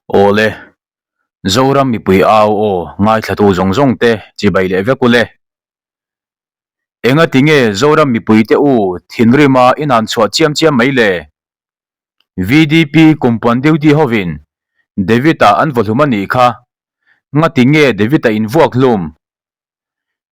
Awle, Zoram mipui au aw ngaithlatu zawng zawng te chibai leh vek ule. Engati nge Zoram mipui te u thinrima in han chhuah chiam chiam mai le? VDP kumpuan duty hovin David-a an vawhlum a nih kha. Ngati nge David-a in vuak hlum?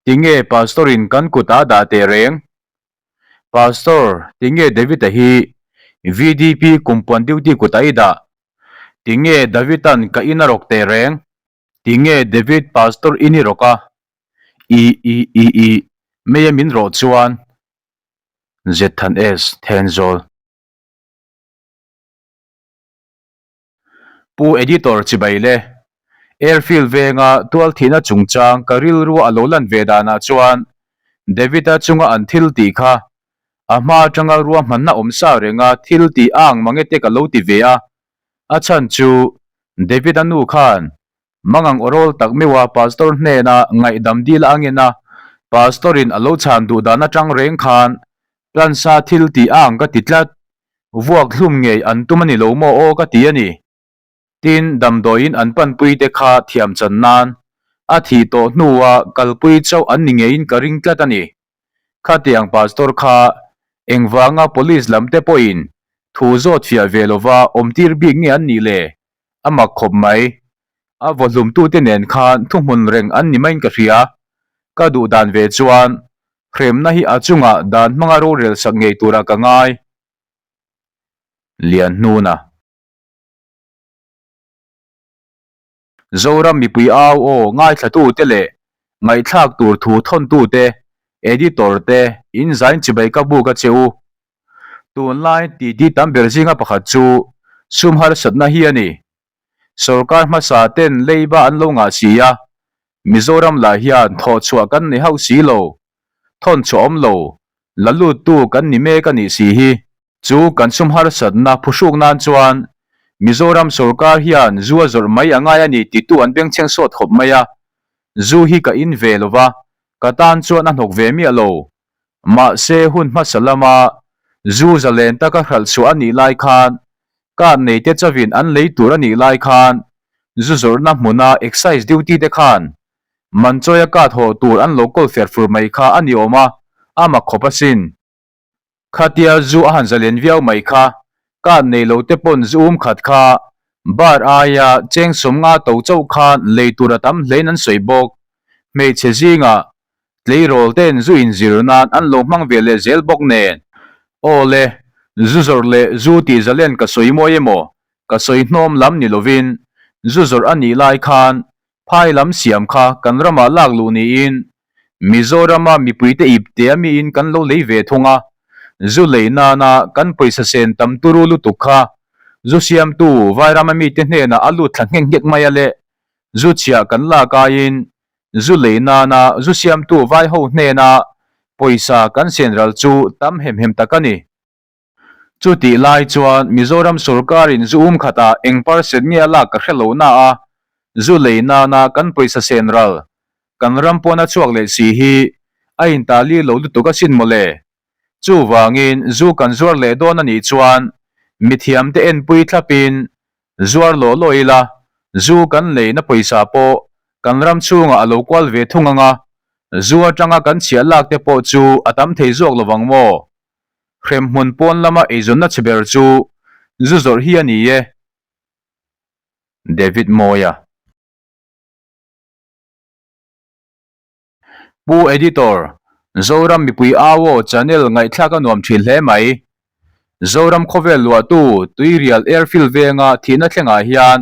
Tinge Pastor-in kan kut a dah teh reng? Pastor, tinge David-a hi VDP kumpuan duty kut a i dah? Tinge David-a'n ka in a rawk teh reng? Tinge David Pastor in i rawk a? I i i i mei a min rawh chuan Zethan S. Thenzawl. Pu Editor chibai le. Airfield venga tualthihna chungchang ka rilru a lo lan ve danah chuan David-a chunga an thil tih kha a hma atanga ruahmanna awm sa renga thil tih a ang mange te ka lo ti ve a. A chhan chu David-a nu khan mangang awrawl tak meuha Pastor hnena ngaihdam dil a angin a, Pastor-in a lo chhan duh dan atang reng khan plan sa thil tih a ang ka ti tlat. Vuak hlum ngei an tum a ni lo maw aw ka ti a ni. Tin, damdawiin an panpui te kha thiam chan nan a thih tawh hnua kalpui chauh an ni ngeiin ka ring tlat a ni. Khatiang pastor kha engvanga police lam te pawhin thu zawt fiah ve lova awmtir bik nge an nih le? A mak khawp mai. A vawhlumtute nen khan thuhmun reng an ni maiin ka hria. Ka duh dan ve chuan Hremna hi a chungah dan hmanga rorel sak ngei turah ka ngai. Lianhnuna. Zoram mipui au aw ngaithlatute leh ngaihthlak tur thu thawntute, editor te, in zain chibai ka buk a che u. Tunlai titi tam ber zinga pakhat chu sum harsatna hi a ni. Sorkar hmasa ten leiba an lo ngah si a, Mizoram lah hian thawhchhuah kan nei hauh si lo, thawn chhuah awm lo, la luttu kan ni mek a nih si hi. Chu kan sum harsatna phuhruk nan chuan Mizoram sorkar hian zu a zawrh mai a ngai a ni titu an bengchheng sawt khawp mai a, zu hi ka in ve lo va, ka tan chuan a hnawk ve miah lo. Mahse hun hmasa lama zu zalen taka hralh chhuah a nih lai khan Car nei te chauhin an lei tur a nih lai khan zu zawrhna hmuna excise duty te khan man chawia card hawh tur an lo kawl fer fur mai kha a ni awm a, a mak khawp asin. Khatia zu a han zalen viau mai kha card nei lo te pawn zu um khat kha bar aia cheng 50 to chauh khan lei tur a tam hlein an sawi bawk. Hmeichhe zingah Tleirawl ten zu inzir nan an lo hmang ve leh zel bawk nen. Aw le, zu zawrh leh zu tih zalen ka sawi mawi emaw, ka sawi hnawm lam ni lovin, zu zawrh a nih lai khan phai lam siam kha kan ramah lak luh niin Mizorama mipuite iptea miin kan lo lei ve thung a, zu lei nana kan pawisa sen tam turu lutuk kha zu siamtu Vairama mite hnenah a lut thla nghek nghek mai a le, zu chhiah kan lak aiin Zu lei nana zu siamtu vai ho hnena pawisa kan sen ral chu tam hem hem tak a ni. Chutih lai chuan Mizoram sorkarin zu um khatah eng percent nge a lak ka hre lo na a, zu lei nana kan pawisa sen ral kan ram pawn a chhuak leh si hi a intali lo lutuk asin mawle. Chuvangin zu kan zuar leh dawn a nih chuan mithiamte enpui thlapin Zuar law law ila, zu kan leina pawisa pawh kan ram chhungah a lo kual ve thung ang a, zu atanga kan chhiah lak te pawh chu a tam thei zawk lo vang maw? Hremhmun pawn lama eizawnna chhe ber chu zu zawrh hi a ni e. David Mawia. Pu Editor, Zoram mipui au aw channel ngaihthlak a nuam thin hle mai. Zoram khawvel luahtu Tuirial Airfield venga thihna thlengah hian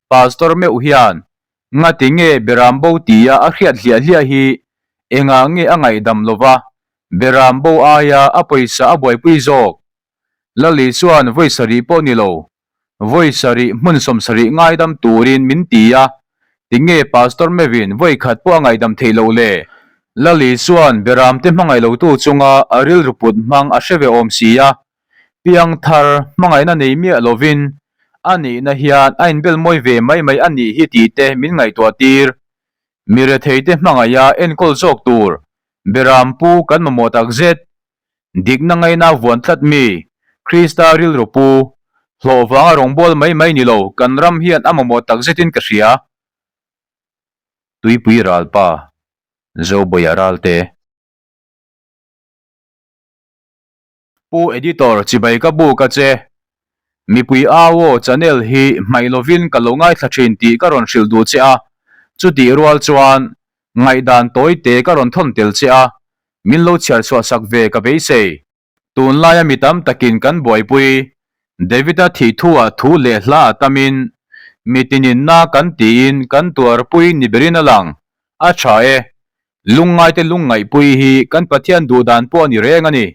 Pastor meuh hian ngati nge Beram bo tia a hriat hliah hliah hi engah nge a ngaihdam lova Beram bo aia a pawisa a buaipui zawk? Lali chuan vawi sarih pawh ni lo, vawi sarih hmun 70 ngaidam turin min ti a, tinge Pastor Mevin vawi khat pawh a ngaihdam theih loh le? Lali chuan Beramte hmangaih lotu chunga a rilru put hmang a hre ve awm si a, piang thar hmangaihna nei miah lovin a nihna hian a inbel mawi ve mai mai a nih hi tih te min ngaihtuah tir. Mi retheite hmangaiha enkawl zawk tur Beram pu kan mamawh takzet. Dikna ngaina vuan tlat mi, Krista rilru pu, Hlawh vanga rawngbâwl mai mai ni lo, kan ram hian a mamawh tak zetin ka hria. Tuipui ralpa, Zobawia Ralte. Pu Editor chibai ka buk a che. Mipui au aw channel hi hmaih lovin ka lo ngaithla thin tih ka rawn hrilh duh che a, chutih rual chuan ngaihdan tawi te ka rawn thawn tel che a, min lo chhiar chhuah sak ve ka beisei. Tunlaia mi tam takin kan buaipui David-a thih thuah thu leh hla a tamin mi tininna kan tiin kan tuarpui ni berin a lang. A tha e, Lungngaite lungngaihpui hi kan Pathian duhdan pawh a ni reng a ni.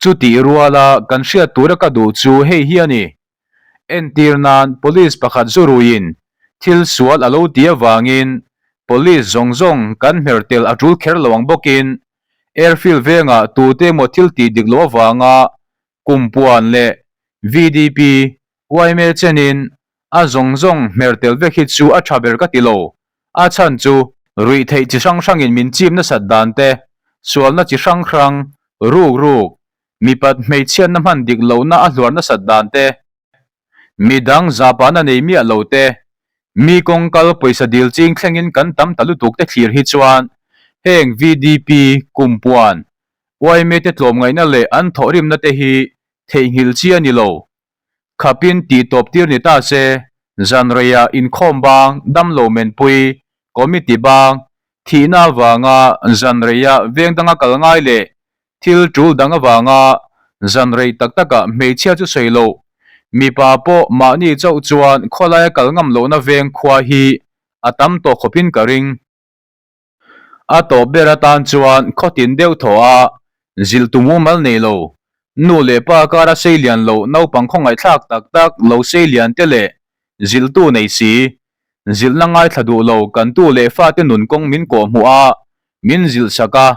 Chutih ruala kan hriat tura ka duh chu hei hi a ni. Entir nan Police pakhat zu ruiin thil sual a lo ti avangin Police zawng zawng kan hmer tel a tul kher lo ang bawkin Airfield vengah tute emaw thil tih dik loh avanga Kumpuan leh VDP, yma chenin a zawng zawng hmer tel vek hi chu a tha ber ka ti lo. A chhan chu ruihtheih chi hrang hrangin min chim nasat dan te, sualna chi hrang hrang, ruk ruk, mipat hmeichhiatna hman dik lohna a hluar nasat dan te, midang zahpahna nei miah lo te, mi kawng kal pawisa dil ching thlengin kan tam ta lutuk te thlir hi chuan heng VDP, Kumpuan, yma te tlawmngaihna leh an thawhrimna te hi theihnghilh chi a ni lo. Khapin tih tawp tir ni ta se, zanreiah inkhawm bang, damlo menpui, committee bang, thihna avanga zanreiah veng danga kal ngai leh thil tul dang avanga zanrei tak takah hmeichhia chu sawi loh, mipa pawh mahni chauh chuan khawlaia kal ngam lohna veng khua hi a tam tawh khawpin ka ring. A tawp ber atan chuan khawtin deuh thaw a, zilhtu mumal nei lo, nu leh pa kara sei lian lo naupang khawngaihthlak tak tak lo sei lian te leh zilhtu nei si, zilhna ngaithla duh lo kan tu leh fate nun kawng min kawh hmuh a, min zilh sak a,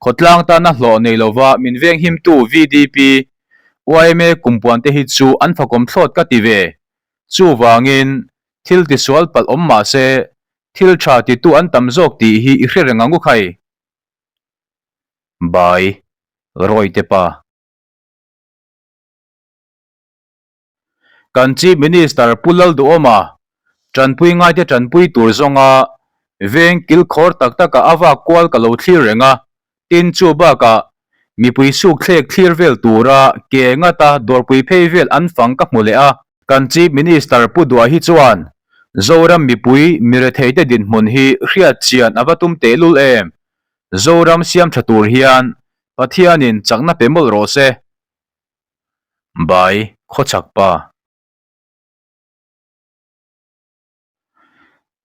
khawtlang tana hlawh nei lova min venghimtu VDP, yma kumpuan te hi chu an fakawm thlawt ka ti ve. Chuvangin, thil tisual palh awm mah se, Thil tha titu an tam zawk tih hi i hre reng ang u khai. Bai, Rawite pa. Kan Chief Minister Pu Lalduhawma tanpui ngaite tanpui tur zawnga veng kilkhawr tak takah a vak kual ka lo thlir reng a, Tin, chu bakah mipui suk thlek thlir vel tura ke ngata dawrpui phei vel an fang ka hmu leh a. Kan Chief Minister Pu Duah hi chuan Zoram mipui miretheite dinhmun hi hriat chian a va tum tehlul em? Zoram siam tha tur hian Pathianin chakna pe mawlh rawh se. Bai, Khawchhak pa.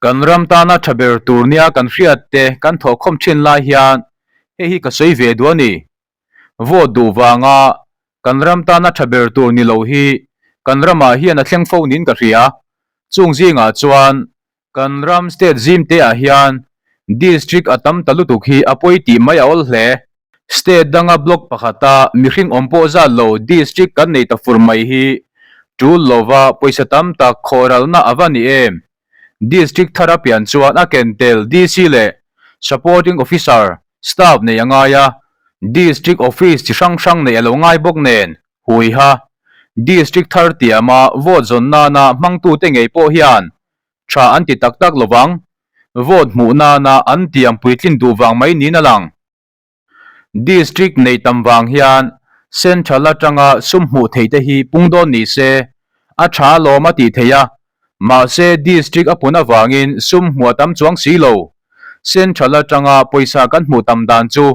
Kan ram tana tha ber tur nia kan hriat te kan thawhkhawm thin lai hian hei hi ka sawi ve duh a ni. Vote duh vanga kan ram tana tha ber tur ni lo hi kan ramah hian a thleng fo niin ka hria. Chung zingah chuan kan ram state zim te ah hian district a tam ta lutuk hi a pawi tih mai a awl hle. State danga block pakhata mihring awm pawh zat lo district kan nei ta fur mai hi tul lova pawisa tam tak khawhralna a va ni em? District thar a pian chuan a ken tel DC leh supporting officer staff nei a ngai a, district office chi hrang hrang neih a lo ngai bawk nen huiha district thar tiama vote zawn nana hmangtute ngei pawh hian tha an ti tak tak lovang, vote hmuh nana an tiam puitlin duh vang mai niin a lang. District nei tam vang hian Central atanga sum hmuh theih te hi pung dawn ni se, a tha lawm a tih theih a, mahse District a pun avangin sum hmuh a tam chuang si lo. Central atanga pawisa kan hmuh tam dan chu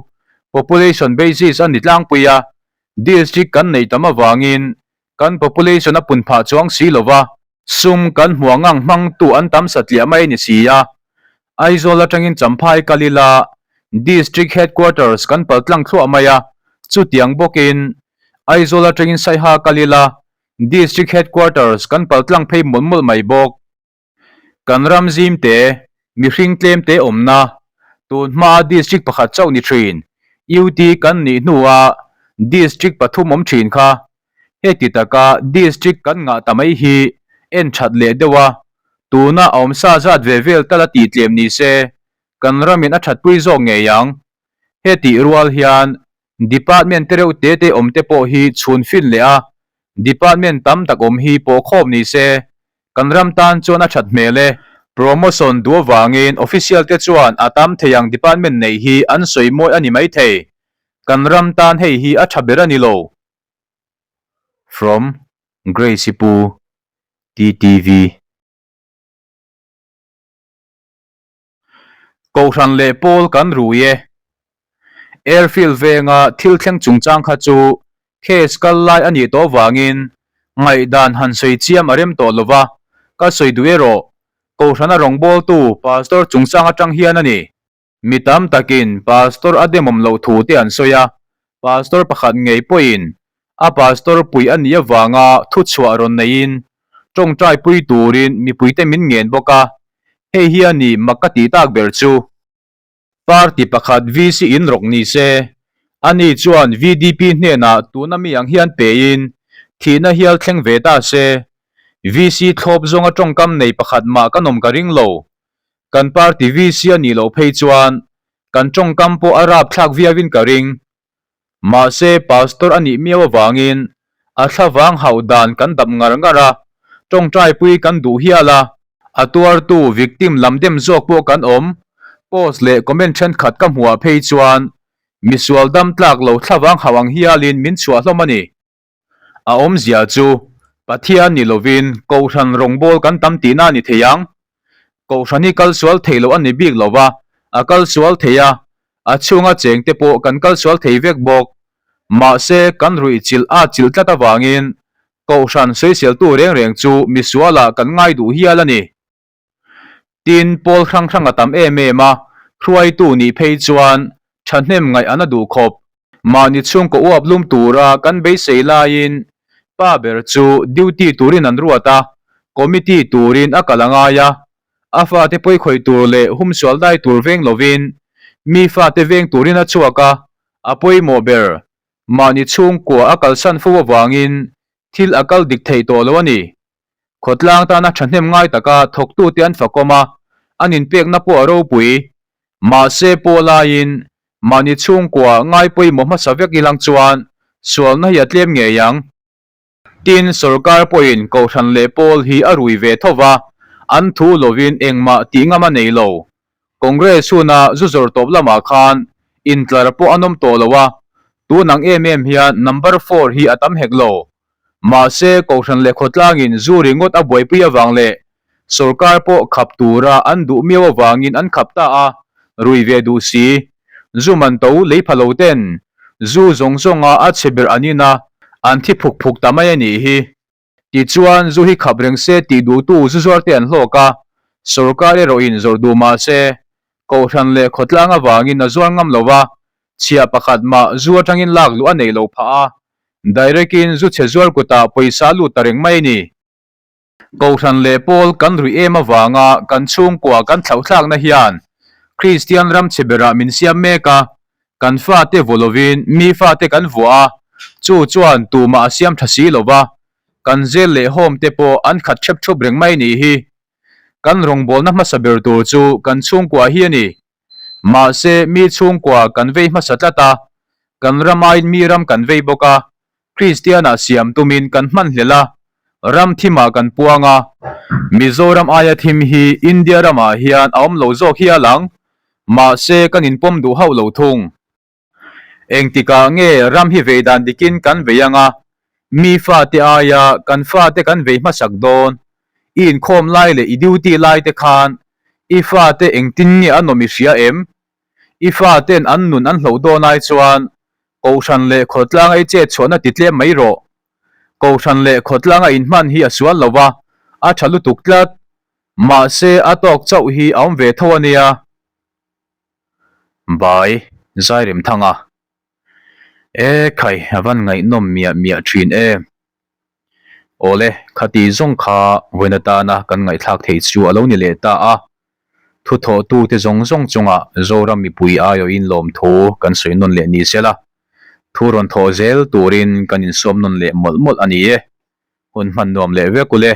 population basis a ni tlangpui a, District kan neih tam avangin kan population a pun phah chuang si lo va, sum kan hmuh ngang hmangtu an tam satliah mai a ni si a. Aizawl atangin Champhai kal ila District Headquarters kan pal tlang thluah mai a, chutiang bawkin Aizawl atangin Saiha kal ila District Headquarters kan pal tlang phei mawlh mawlh mai bawk. Kan ram zim te, mihring tlem te awmna, tun hmaa district pakhat chauh ni thin, UT kan nih hnua district pathum awm thin kha, heti taka district kan ngah ta mai hi en that leh deuh a, tuna a awmsa zat ve vel tal a tih tlem ni se, kan ramin a thatpui zawk ngei ang. Hetih rual hian department te reuh te te awm te pawh hi chhun fin leh a. Department tam tak awm hi pawh khawp ni se, kan ram tan chuan a that hmel e. Promotion duh avangin official te chuan a tam thei ang department neih hi an sawi mawi a ni mai thei. Kan ram tan hei hi a tha ber a ni lo. From, Grace-i pu, TTV. Kohhran leh pawl kan rui e. Airfield venga thil thleng chungchang kha chu case kal lai a nih tawh vangin ngaihdan han sawi chiam a rem tawh lo va, ka sawi duh erawh Kohhrana rawngbawltu Pastor chungchang atang hian a ni. Mi tam takin Pastor a demawm loh thu te an sawi a, Pastor pakhat ngei pawhin a Pastor pui a nih avanga thuchhuah rawn neiin tawngtai pui turin mipuite min ngen bawk a, hei hi a ni mak ka tih tak ber chu. Party pakhat VC in rawk ni se, ani chuan VDP hnenah tuna mi ang hian pein thihna hial thleng ve ta se, VC thlawp zawnga tawngkam nei pakhat mah kan awm ka ring lo. Kan party VC a nih loh phei chuan kan tawngkam pawh a rapthlak viauin ka ring. Mahse, Pastor a nih miau avangin a thlavang hauh dan kan dap ngar ngar a, tawngtaipui kan duh hial a, a tuartu victim lam dem zawk pawh kan awm. Post leh comment thenkhat ka hmuh ah phei chuan misual dam tlak lo thlavang hauh ang hialin min chhuah hlawm a ni. A awmzia chu Pathian ni lovin Kohhran rawngbâwl kan tam tihna a ni thei ang. Kohhran hi kal sual thei loh a ni bik lo va, a kal sual thei a, a chhunga chengte pawh kan kal sual thei vek bawk. Mahse, kan ruih chilh a chilh tlat avangin Kohhran sawiseltu reng reng chu misualah kan ngai duh hial a ni. Tin, pawl hrang hrang a tam em em a, hruaitu nih phei chuan thahnem ngaih an a duh khawp. Mahni chhungkaw uap lum tura kan beisei laiin pa ber chu duty turin an ruat a, committee turin a kal a ngai a, a fate pawikhawih tur leh humsual dai tur veng lovin mi fate veng turin a chhuak a, a pawimawh ber mahni chhungkua a kalsan fo avangin thil a kal dik thei tawh lo a ni. Khawtlang tana thahnem ngai taka thawktute an fakawm a, an inpekna pawh a ropui. Mahse, pawh laiin mahni chhungkua ngai pawimawh hmasa vek ilang chuan sualna hi a tlem ngei ang. Tin, sorkar pawhin kohhran leh pawl hi a rui ve tho va, an thu lovin engmah tih ngam a nei lo. Congress huna zu zawr tawp lamah khan intlar pawh an awm tawh lo a, tun ang em em hian number four hi a tam hek lo. Mahse, Kohhran leh khawtlangin zu ringawt a buaipui avang leh sorkar pawh khap tura an duh miau avangin an khap ta a, rui ve duh si. Zu man to lei pha lo ten zu zawng zawnga a chhe ber an in a, an thi phuk phuk ta mai a nih hi. Tichuan, zu hi khap reng se tih duhtu zu zuar te an hlawk a, sorkar erawhin zawrh duh mah se, Kohhran leh khawtlang avangin a zuar ngam lo va, chhiah pakhat mah zu atangin lak luh a nei lo phah a, direct-in zu chhe zuar kutah pawisa a lut ta reng mai a ni. Kohhran leh pawl kan ruih em avanga kan chhungkua kan thlauhthlakna hian Kristian ram chhe berah min siam mek a, kan fate vaw lovin mi fate kan vuah a, chu chuan tumah a siam tha si lo va, kan zel leh home te pawh an khat ṭhep ṭhup reng mai a nih hi. Kan rawngbawlna hmasa ber tur chu kan chhungkua hi a ni. Mahse, mi chhungkua kan vei hmasa tlat a, kan ramaiin mi ram kan vei bawk a, Kristianah siam tumin kan hmanhlel a, ram thimah kan puang a. Mizoram aia thim hi India ramah hian a awm lo zawk hial ang. Mahse, kan inpawm duh hauh lo thung. Engtikah nge ram hi vei dan dikin kan vei anga, mi fate aia kan fate kan vei hmasak dawn? I inkhawm lai leh i duty lai te khan i fate engtin nge an awm i hria em? I faten an nun an hloh dawn ai chuan Kohhran leh khawtlanga i chet chhuahna ti tlem mai rawh. Kohhran leh khawtlanga inhman hi a sual lo va, a tha lutuk tlat. Mahse a tawk chauh hi a awm ve tho a nia. Bai, Zairemthanga. E khai, a van ngaihnawm miah miah thin e. Awle, khati zawng kha vawiin atana kan ngaihthlak theih chu a lo ni leh ta a. Thuthawhtute zawng zawng chungah Zoram mipui aiawhin lawmthu kan sawi nawn leh ni sela, thu rawn thawh zel turin kan insawm nawn leh mawlh mawlh a ni e. Hun hman nuam leh vek ule.